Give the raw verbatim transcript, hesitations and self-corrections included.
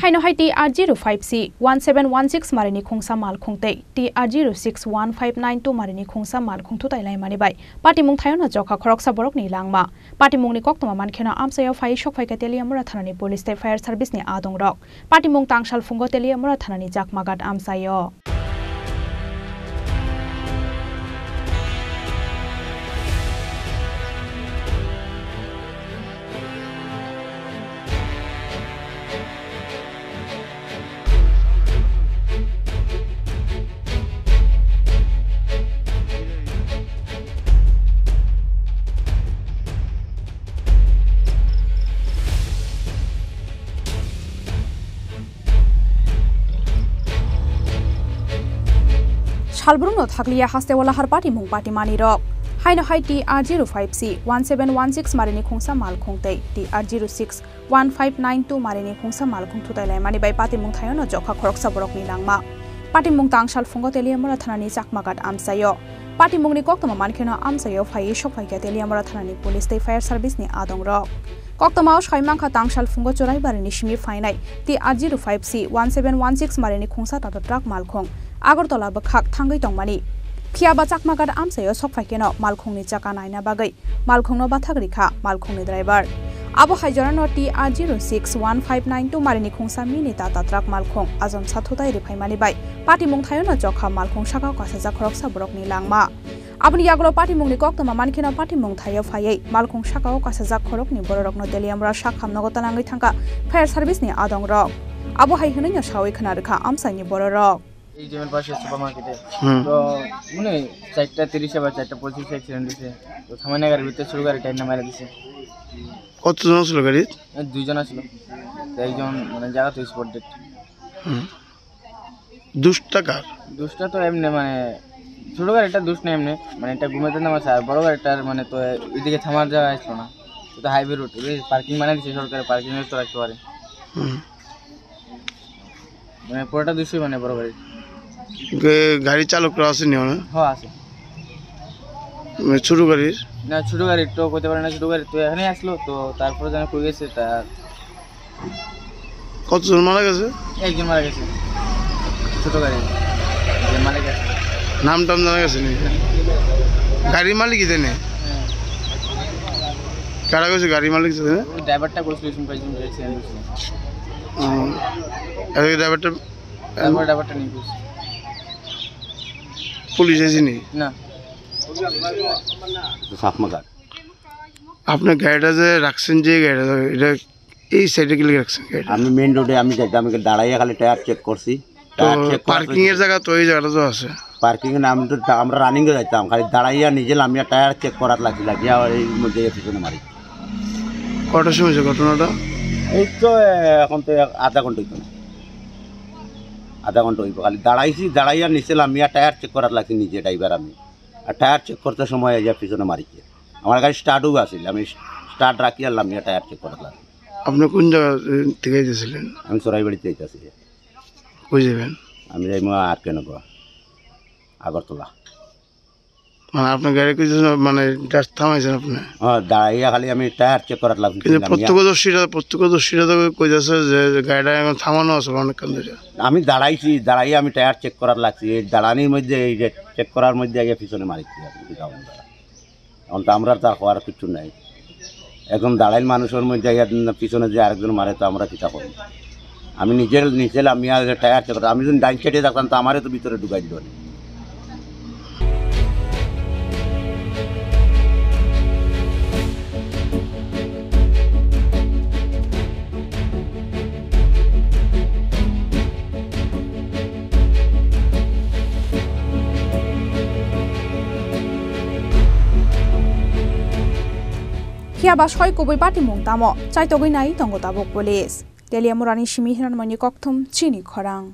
Haino hai T R zero five C one seven one six marini khungsa malkhung tei T R zero six one five nine two marini khungsa malkhung thutai laimani bai patimung thayono jokha khoroksa borokni langma. Patimungni koktwma mankheno amchaio phai sokphaikha Teliamura thanani police tei fire service ni adongrok. Patimung tangsal phungo Teliamura thanani Chakmagat amchaio. Salbrumno thakliya hasteo lahar patimung patimani rok. Haino hai T R zero five C one seven one six marini khungsa malkhung tei T R zero six one five nine two marini khungsa malkhung thutai laimani bai patimung thayono jokha khoroksa borokni langma. Patimung tangsal phungo Teliamura thanani Chakmagat amchaio. Patimungni koktwma mankheno amchaio phaiwi sokphaikha Teliamura thanani police tei fire service ni adongrok. Koktwmao saimankha tangsal phungo Choraibarini simi phainai T R zero five C one seven one six marini khungsa Tata truck malkhung Agartala bwkhak thangwi tongmani. Phiyaba Chakmagat amchaio sokphaikheno malkhungni chaka naina bagwi malkhungno bathak rikha malkhungni driver. Abo hai jorano T R zero six one five nine two marini khungsa mini Tata truck malkhung ajom sa thutai riphaimani bai patimung thayono jokha malkhung sakao kasajak khoroksa borokni langma. Aboni yagulo patimungni koktwma mankheno patimung thaio phaiwi malkhung sakao kasajak khorokni bororokno Teliamura sakhamnogo tanangwi thangkha fire service ni adongrok. Abo hai hwnwino sawi khna rwkha amchaini bororok. এই জিমের পাশে সুপার মার্কেটে। হুম। তো মানে চারটা তিরিশে বা চারটা পঁচিশে অ্যাক্সিডেন্ট হয়েছে। তো থামানে গাড়ির ভিতরে ছোট গাড়ি টাইম মারা দিছে। কতজন ছিল গাড়িত? এই দুইজন আছিল। তো একজন মানে জায়গা তো স্পট ডেড। হুম। দুষ্টা কার? দুষ্টা তো এমনি মানে ছোট গাড়িটা দুষ নেই এমনি, মানে এটা ঘুমাতে নামাছে, আর বড় গাড়িটার মানে তো এদিকে থামার জায়গা আসলো না। তো হাইওয়ে রোড, পার্কিং বানিয়ে দিছে সরকারে, পার্কিং তো রাখতে পারে। হুম। মানে পুরোটা দুষই মানে বড় গাড়ি। গে-, গাড়ি চালকরা আসেনি ওখানে? হ্যাঁ, আছে। মানে ছোট গাড়ির? না, ছোট গাড়ির তো কইতে পারে না, ছোট গাড়ির তো এখানেই আসলো, তো তারপরে যেন কই গেছে, তা কতজন মারা গেছে? একজন মারা গেছে, ছোট গাড়ি যে মারা গেছে। নাম টাম জানা গেছে নি? গাড়ির মালিক এখানে? হ্যাঁ। কারা গেছে গাড়ির মালিক এখানে? ওই ড্রাইভারটা করেছিল, শুনতে পাইছিলাম যে অ্যাক্সিডেন্ট হয়েছিল। ও, এই ড্রাইভারটা তারপরে ব্যাপারটা নিয়ে বুঝছি। পুলিশ এসেনি? না। তো চাকমা ঘাট। আপনার গাড়িটা যে রাখছেন, যে গাড়িটা, এটা এই সাইডে গেলে রাখছেন গাড়িটা? আমি মেইন রোডে আমি যাইতাম, আমি দাঁড়াইয়া খালি টায়ার চেক করছি। তো টায়ার চেক করার পার্কিং এর জায়গা তো এই জায়গাটা তো আছে। পার্কিং এ আমি তো, আমরা রানিং এ যাইতাম, খালি দাঁড়াইয়া নিজে লামিয়া টায়ার চেক করার লাগি, লাগিয়া এই মধ্যে পিছনে মারি। কটার সময় হয়েছে ঘটনাটা? এই তো, এ, এখন তো এক আধা ঘন্টা হইতো না। আধা ঘন্টা হইব। খালি দাঁড়াইছি, দাঁড়াইয়া নিচে লামিয়া টায়ার চেক করার লাগছি নিজে ড্রাইভার আমি। আর টায়ার চেক করতে সময় এই যে পিছনে মারিছে। আমার গাড়ি স্টার্টও আছিল, আমি স্টার্ট রাখিয়া লামিয়া টায়ার চেক করার লাগছি। আপনি কোন জায়গা, এ, থেকে এসেছিলেন? আমি চড়াইবাড়িতে যাইতেছি। কই যাবেন? আমি যাইমু আর কে নগর, আগরতলা। মানে, আপনার গাড়ি কইতেছেন, মানে, জাস্ট থামাইছেন আপনি? হ্যাঁ, দাঁড়াইয়া খালি আমি টায়ার চেক করার লাগছি। কিন্তু আমি প্রত্যক্ষদর্শীরা, প্রত্যক্ষদর্শীরা তো কইতেছে যে, যে গাড়িটা এখন থামানো আছে অনেকক্ষণ ধরে। আমি দাঁড়াইছি, দাঁড়াইয়া আমি টায়ার চেক করার লাগছি। এই দাঁড়ানির মধ্যে এই যে চেক করার মধ্যে আগে পিছনে মারিছি আর কি, কারণ দাঁড়া। এখন তো আমরা তো আর হওয়ার কিছু নাই। একজন দাঁড়াইল মানুষের মধ্যে আইয়া পিছনে যে আরেকজন মারে, তো আমরা কিতা করব? আমি নিজের, নিজে লামিয়া টায়ার চেক করতাম। আমি যদি ডাইন সাইডে থাকতাম, তো আমারে তো ভিতরে ঢুকাই দিল। Phiya ba soi kubui patimung tamo chaitogwi nai tongo tabuk police. Teliamurani simi Hiranmoyni kokthum chini khorang.